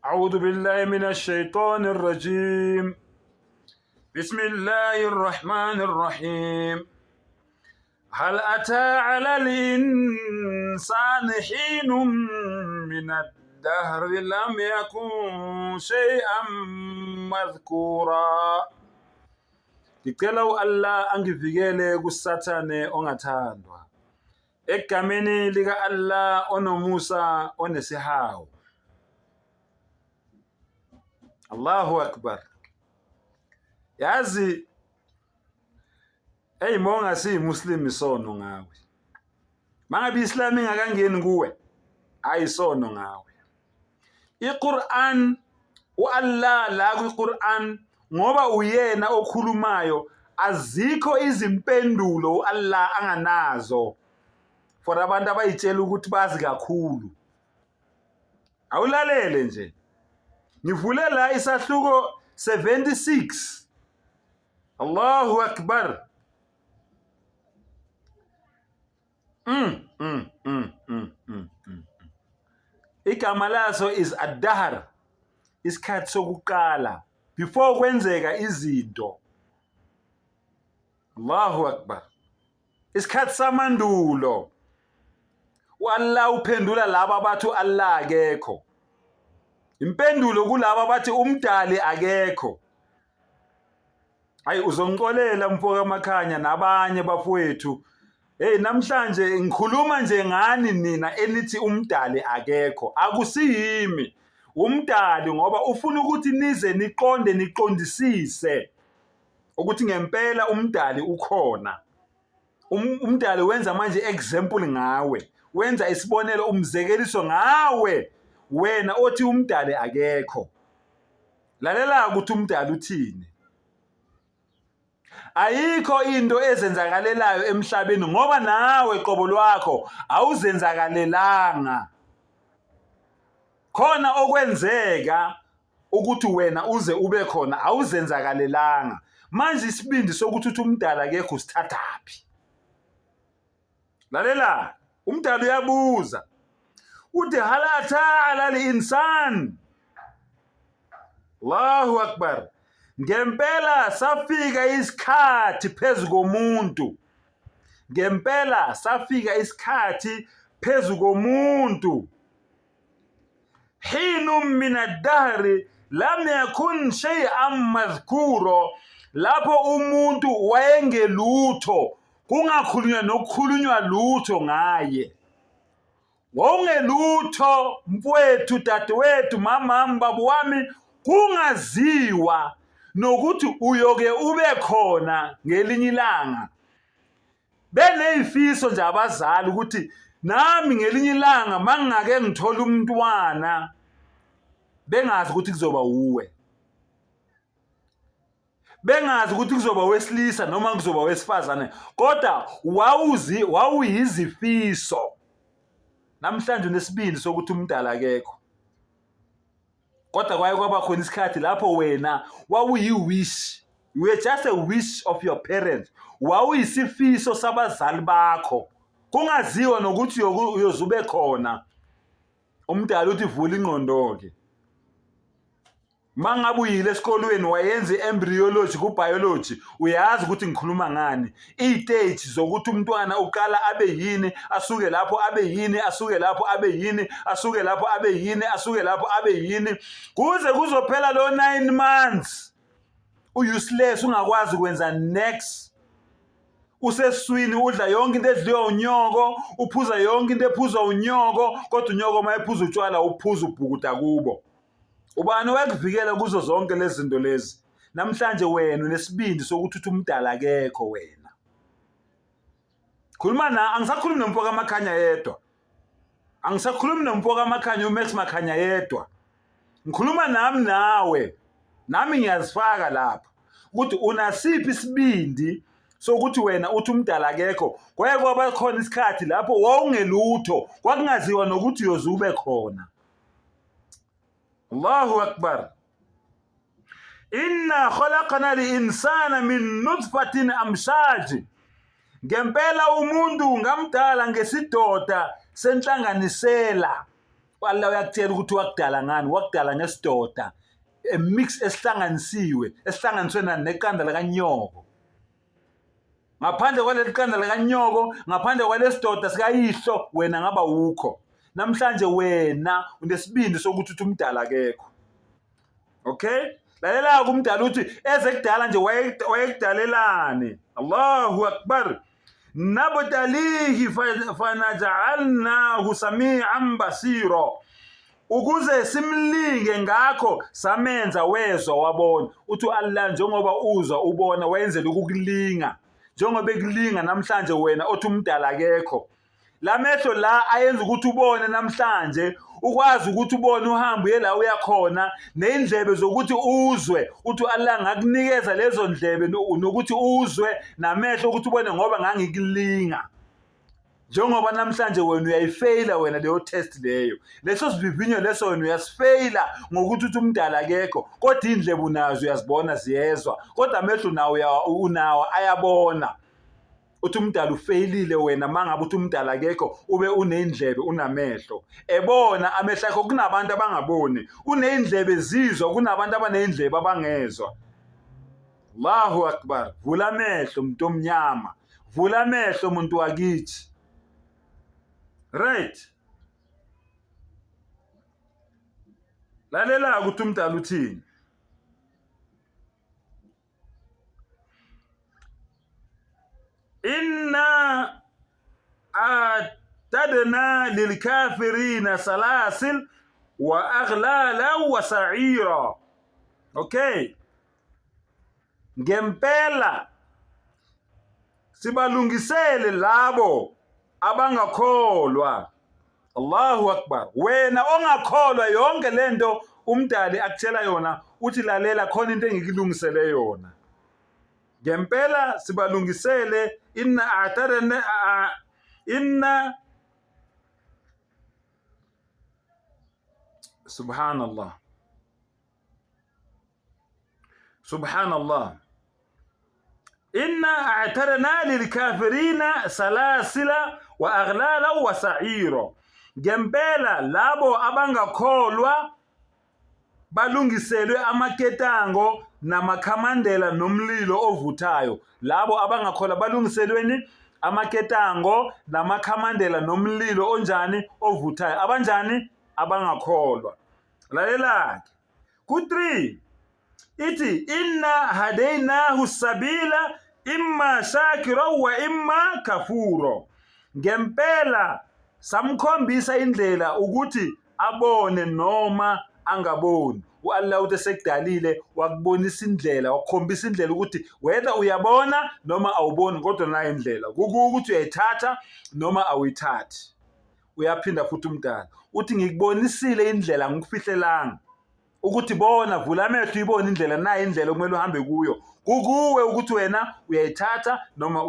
أعوذ بالله من الشيطان الرجيم بسم الله الرحمن الرحيم هل أتى على الإنسان حين من الدهر لم يكن شيئا مذكورا Ngicela u-Allah angivikele kuSathane ongathandwa. Egameni lika-Allah onomusa onesihawu. Allahu Akbar. Yazi Hey monga siyimuslim isono ngawe. Mangabe iSlam ingakangeni kuwe ayisono ngawe. IQuran uAllah la kwiQuran ngoba uyena okhulumayo azikho izimpendulo uAllah anganazo for abantu abayitshela ukuthi bazi kakhulu. Awulalele nje. Ngivule la isahluko 76 Allahu Akbar. Igama laso is ad-dahr. Isikhathi sokuqala before kwenzeka izinto. Allahu Akbar. Isikhathi samandulo. U-Allah uphendula laba abathi u-Allah akekho. Impendulo kulaba abathi umdali akekho. Hayi uzongixolela mfo kaMakhanya nabanye bafowethu. Hey namhlanje ngikhuluma nje ngani nina enithi umdali akekho. Akusiyimi umdali ngoba ufuna ukuthi nize niqonde niqondisise ukuthi ngempela umdali ukhona. Um, umdali wenza manje example ngawe. Wenza isibonelo umzekeliso ngawe wena othi umdali akekho. Lalela ukuthi umdali uthini. Ayikho into ezenzakalelayo emhlabeni ngoba nawe qobo lwakho awuzenzakalelanga. Khona okwenzeka ukuthi wena uze ube khona awuzenzakalelanga. Manje isibindi sokuthi uthi umdala akekho usithathaphi? Lalela, umdala uyabuza. Uthi halata ala al-insan. Allahu akbar. Ngempela safika isikhathi phezu komuntu. Ngempela safika isikhathi phezu komuntu. Hinu min ad-dahri lam yakun shay'an madhkuro, lapho umuntu wayengelutho kungakhulunywa nokukhulunywa lutho ngaye. Wawungelutho mfowethu, dadewethu, mamami, baba wami, kungaziwa nokuthi uyoke ube khona ngelinye ilanga. Benezifiso nje abazali ukuthi nami ngelinye ilanga mangingake ngithola umntwana bengazi ukuthi kuzoba wuwe. Bengazi ukuthi kuzoba wesilisa noma kuzoba wesifazane kodwa wawuzi wawuyizifiso. Namhlanje unesibindi sokuthi umdala akekho. Kodwa kwaye kwaba khona isikhathi lapho wena wawuyi-wish. You were just a wish of your parents. Wawuyisifiso sabazali bakho. Kungaziwa nokuthi uyoze ube khona. Umdala uthi vula ingqondo-ke. Mangabe uyile esikolweni wayenza i-embryology ku-biology uyazi ukuthi ngikhuluma ngani. Iy'teji zokuthi umntwana uqala abe yini, asuke lapho abe yini, asuke lapho abe yini, asuke lapho abe yini, asuke lapho abe yini, kuze kuzophela lo 9 months. U-useless ungakwazi ukwenza next. Useswini udla yonke into edliwa unyoko, uphuza yonke into ephuzwa unyoko, kodwa unyoko uma ephuza utshwala uphuza ubhukuda kubo. Ubani owakuvikela kuzo zonke lezi zinto lezi? Namhlanje wena unesibindi sokuthi uthi umdala akekho wena. Khuluma na angisakhulumi nomfo kaMakhanya yedwa. Angisakhulumi nomfo kaMakhanya uMax Makhanya yedwa. Ngikhuluma nami nawe. Nami ngiyazifaka lapho ukuthi unasiphi isibindi sokuthi wena uthi umdala akekho. Kwaye kwaba khona isikhathi lapho wawungelutho, kwakungaziwa nokuthi uyoze ube khona. Allahu Akbar. Inna khalaqna al-insana min nutfatin amshaj. Ngempela umuntu ngamdala ngesidoda senhlanganisela. U-Allah uyakutshela ukuthi wakudala ngani, wakudala ngesidoda, a mix esihlanganisiwe, esihlanganiswe nani neqanda likanyoko. Ngaphandle kwaleli qanda likanyoko, ngaphandle kwalesidoda sikayihlo, wena ngaba wukho. Namhlanje wena unesibindi sokuthi uthi umdala akekho. Okay? Lalela-ke umdala uthi eze kudala nje wayekudalelani. Allahu Akbar. Nabtalihi fanaj'alnahu sami'an basira. Ukuze simlinge ngakho samenza wezwa wabona. Uthi u-Allah njengoba uzwa ubona wayenzela ukukulinga. Njengoba ekulinga namhlanje wena othi umdala akekho. La mehlo la ayenza ukuthi ubone namhlanje ukwazi ukuthi ubone uhambe uye la uya khona ney'ndlebe zokuthi uzwe uthi u-Allah ngakunikeza lezo ndlebe nokuthi uzwe namehlo ukuthi ubone ngoba ngangikulinga njengoba namhlanje wena uyayifeyila wena leyo test leyo leso sivivinyo leso wena uyasifeyila ngokuthi uthi umdala akekho kodwa iy'ndlebe unazo uyazibona ziyezwa kodwa amehlo nawo unawo ayabona uthi umdala ufeyilile wena mangabe uthi umdala akekho ube uneyindlebe unamehlo ebona amehlo akho kunabantu abangaboni uneyindlebe zizwa kunabantu abaneyindlebe abangezwa. Allahu Akbar, vula amehlo muntu omnyama, vula amehlo muntu wakithi. Right, lalela ukuthi umdala uthini. Inna atadna lilkafirina salasil wa aghlala wa sa'ira. Okay, ngempela sibalungisele labo abangakholwa. Allahu Akbar. Wena ongakholwa yonke lento umdali akutshela yona uthi lalela khona into engikulungisele yona. Ngempela sibalungisele inna a'tadna inna subhanallah. Subhanallah. Inna a'tadna lilkafirina salasila wa aghlala wa sa'ira. Ngempela labo abangakholwa balungiselwe amaketango namakhamandela nomlilo ovuthayo. Labo abangakholwa balungiselweni amaketango namakhamandela nomlilo onjani ovuthayo. Abanjani? Abangakholwa. Lalela-ke. Ku-3 ithi inna hadainahu sabila imma shakira wa imma kafuro. Ngempela samkhombisa indlela ukuthi abone noma angaboni. U-Allah uthi esekudalile wakubonisa indlela, wakukhombisa indlela ukuthi whether uyabona noma awuboni kodwa nayo indlela. Kukuwukuthi uyayithatha noma awuyithathi. Uyaphinda futhi umdala uthi ngikubonisile indlela ngikufihlelanga ukuthi bona vula amehlo uyibone indlela nayo indlela okumele uhambe kuyo kukuwe ukuthi wena uyayithatha noma.